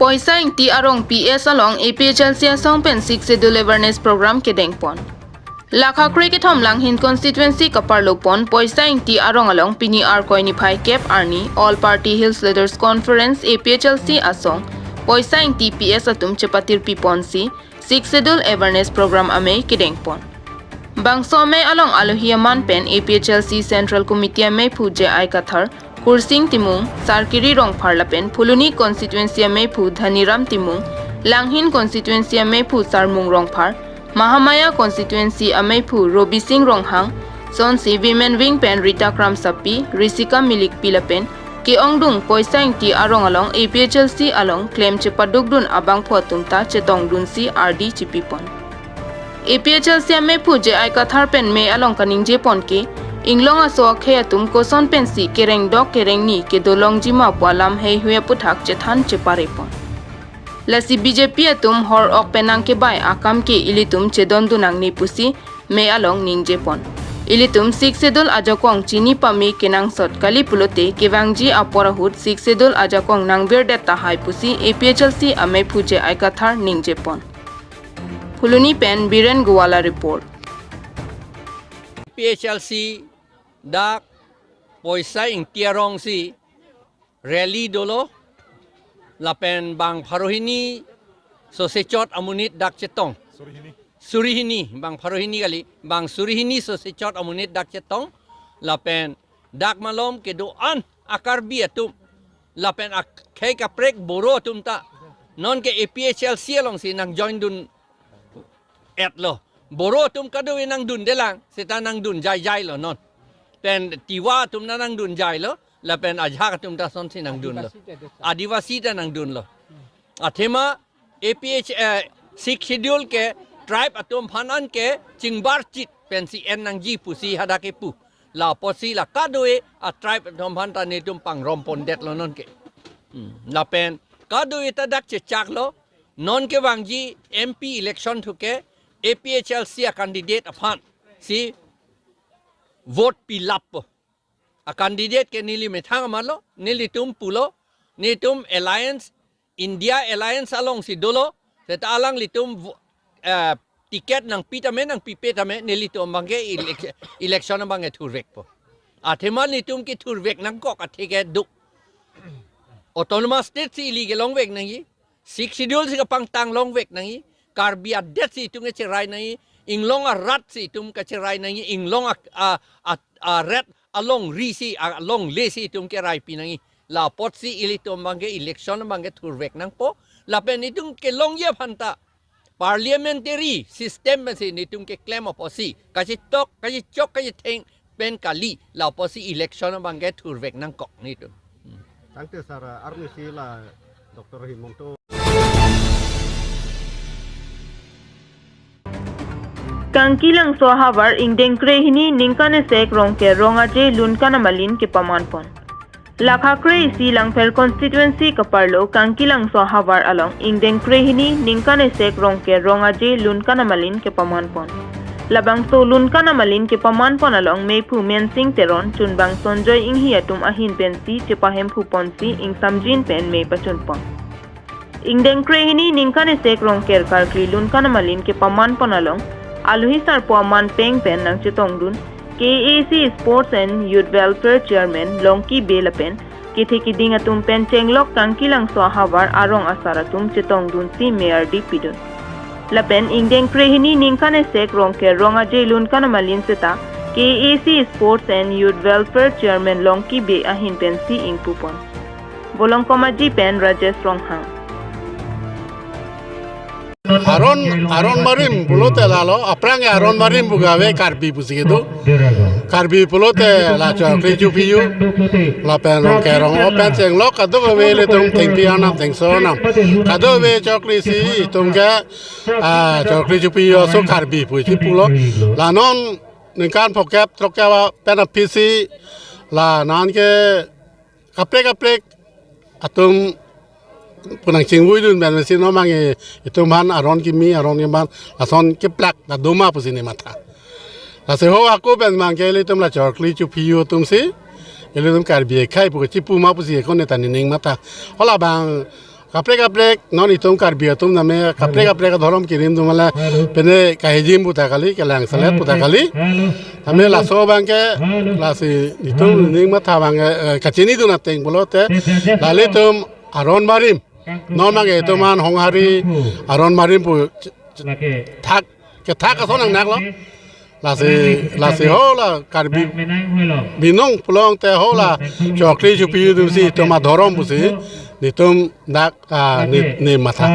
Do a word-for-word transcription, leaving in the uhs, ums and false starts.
Poisa Ingti Arong P S along A P H L C asong pen Sixth Schedule Awareness Program kedengpon. Lakha kre kethom Langhin Constituency kaparlopon Poisa Ingti Arong along pini Arkoi niphai kep arni All Party Hills Leaders Conference A P H L C asong Poisa Ingti P S atum chepatirpiponsi Sixth Schedule Awareness Program amei kedengpon. Bangso amei along alohi aman pen A P H L C Central Committee ameiphu J I Kathar, Kursing Timung, Sarkiri Rongphar lapen Phuloni Constituency ameiphu Dhaniram Timung, Langhin Constituency ameiphu Sarmung Rongphar, Mahamaya Constituency ameiphu Robi Sing Ronghang, sonsi Women Wing pen Rita Kramsapi, Risika Milikpi lapen ke-ongdung Poisa Ingti Arong along A P H L C along klem chepadukdun abangphu atum ta chetongdunsi ardi chipipon. A P H L C ameiphu J I Kathar pen mei along kaningjepon ke, inglong aso akhei atum koson pensi kerengdok kerengni kedolongjima pu alam heihui aputhak chethan cheparepon. Lasi B J P atum hor ok pen nangkebai akam ke ilitum chedondun nangne pusi mei along ningjepon. Ilitum Sixth Schedule ajakong chini pame kenangsot kali pulote kevangji apor ahut Sixth Schedule ajakong nangvirdet tahai pusi A P H L C ameiphu J I Kathar ningjepon. Phuloni pen Biren Gowala report. A P H L C dak Poisa Ingti Arong si rally dolo, lapen bang pharo hini sose chot amonit dak chetong. Suri hini. Suri hini, bang pharo hini kali, bang suri hini sose chot amonit dak chetong, lapen dak malom kedo-an a-Karbi atum, lapen akhei kaprek Boro atum ta nonke A P H L C alongsi nangjoindun etlo. Boro atum kadokave nangdundelang, seta nangdun jaijailo non. Pen Tiwa atum ta nangdun jailo, lapen ajahak atum ta sonsi nangdunlo. Adivasi ta nangdunlo. Athema A P H, eh, Sixth Schedule ke tribe atum aphan anke chingbarchit pensi en nangji pusi hadak kepu. La apotsi la kadokave a-tribe atum aphan ta netum pangrompondetlo nonke. Hmm. Lapen kadokave ta dak chechaklo, non kevangji M P election thuke A P H L C a-candidate aphansi vote pilappo. A-candidate ke neli methang amarlo, nelitum pulo, netum alliance, India Alliance alongsi dolo, seta alanglitum vo-, eh, ticket nangpi tame, nangpipe tame, nelitum abangke elec-, election abangke thurvekpo. Athema netum kethurvek nangkok athe ke duk. Autonomous State si ili kelongvek nangji, Sixth Schedule si kapangtang longvek nangji, Karbi adet si itum kecherai nangji, inglong arat si itum kecherai nangji, inglong a, a, a, arat alongri si, alongle si itum keraipi nangji. La apotsi ilitum abangke election abangke thurvek nangpo. Lapen itum kelongji aphanta parliamentary system pensi netum keklem apotsi kachetok, kachechok, kachetheng pen kali. La apotsi election abangke thurvek nangkok netum. Tangte sir, arnisi la Doctor Himanta. Kangki Langso ahavar ingdeng kre hini ningkan isi Rongker Rong Aje Lunkan Amalin kepamanpon. Lakha kre isi Langpher constituency kaparlo Kangki Langso ahavar along ingdeng kre hini ningkan isi Rongker Rong Aje Lunkan Amalin kepamanpon. Labangso Lunkan Amalin kepamanpon along meiphu Mensing Teron, chunbang Sonjoy Inghi atum ahin pensi chepahemphuponsi ingsamjin pen mei pachunpon. Ingdeng kre hini ningkan isi Rongker karkli Lunkan Amalin kepamanpon along alohi sarpo aman peng pen nangchetongdun K A A C Sports and Youth Welfare Chairman Longki Bey lapen kethe keding atum pen chenglok Kangki Langso ahavar arong asar atum chetongdunsi mei ardi pidun. Lapen ingdeng kre hini ningkan isi Rongker Rong Aje Lunkan Amalin seta K A A C Sports and Youth Welfare Chairman Longki Bey ahin pensi ingpupon. Bolongkom Aji pen Rajesh Ronghang. Aron, aron barim pulote lalo, aphrang aron barim pu kave Karbi pusi kedo. Karbi pulote la chokri chophiyu, lapen Rongker Rong O pen chenglok kadokave ilitum thengpi arnam thengso arnam. Kadokave chokri isi itum ke, ah, chokri chophiyu aso Karbi pusi pulo. La non ningkan phokep throkkep pen aphisi la nonke kaprek kaprek atum pu nangchingvuidun pen si non abangke itum aphan aron kimi, aron kimi aphan ason keplak kadoma pusi nematha. Lasi ho ako pen abangke ilitum la chokri chophiyu atumsi ilitum Karbi akhei pu kachipu ma pusi ako neta nening matha. Hala abang kaprek kaprek non itum Karbi atum name kaprek kaprek adhorom kirim atum mala pene kahijim puta kali, kelang selet puta kali. Tame laso abangke, lasi itum ning matha abangke, eh, kachinidun ateng pulote, lalitum aron barim, non abangke itum an Honghari aron barim pu ch- ch- thak, kethak ason nang naklo. Lasi, lasi ho la Karbi binong pulote ho la chokri chupi atumsi itum adhorom pusi, itum dak, ah, ni, ni matha.